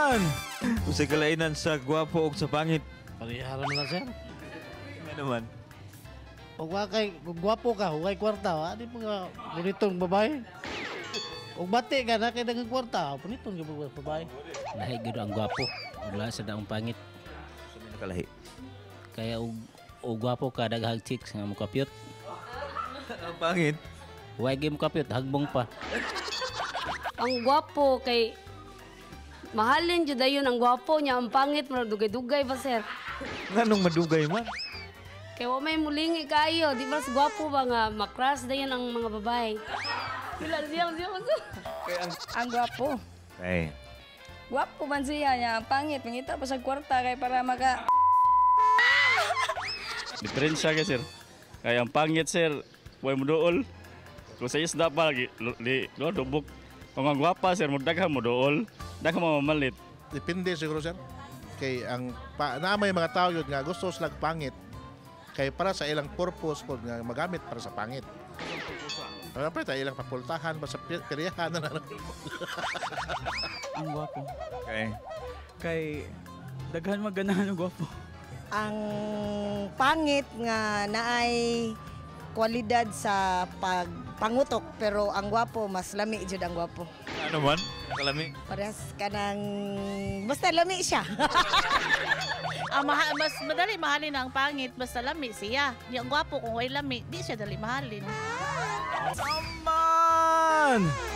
Man! Unsay kalainan sa gwapo ug sa pangit? Pareha man na, sir. Nga naman? Kung wa kay kung gwapo ka, way kwarta, wa di mga bonitong babae. Kung bati ka na kay daghang kwarta, bonitong gyud babae. Lahi gyud ang gwapo ug lahi sa daong pangit. Sa may nakalahi. Kaya og gwapo ka, daghang chicks nga mokapyot. Ang pangit? Way gyud mokapyot, hagbong pa. Ang gwapo kay mahalin jud dayon ang gwapo niya, ang pangit murag dugay-dugay ba, sir. Nganong madugay man? Kay wa may mulingi kayo, di ba sa gwapo ba nga makras dayon ang mga babae. Wala siya siya. Kay ang Ang gwapo. Kay Gwapo man siya niya. Ang pangit, mangita pa sa kwarta kay para maka Diferensya kay, sir. Kaya ang pangit, sir, way mo dool. Kung sa isda pa, li, li, lo, dubok. Kung ang gwapa, sir, mo daghan mo dool. Daghan mo mamalit. Depende siguro, sir. Kay ang pa, na may mga tao yun nga gusto sila pangit kay para sa ilang purpose po nga magamit para sa pangit. Para pa tayo ilang papultahan ba sa peryahan na. Ang gwapo. Kay Kay daghan maganahan og gwapo. Ang pangit nga naay kwalidad sa pagpangutok, pero ang gwapo, mas lami jud ang gwapo. Ano man? Nakalami. Parehas ka ng basta lami siya. Ang mas madali mahalin ang pangit basta lami siya. Di ang gwapo, kung way lami, di siya dali mahalin. Man!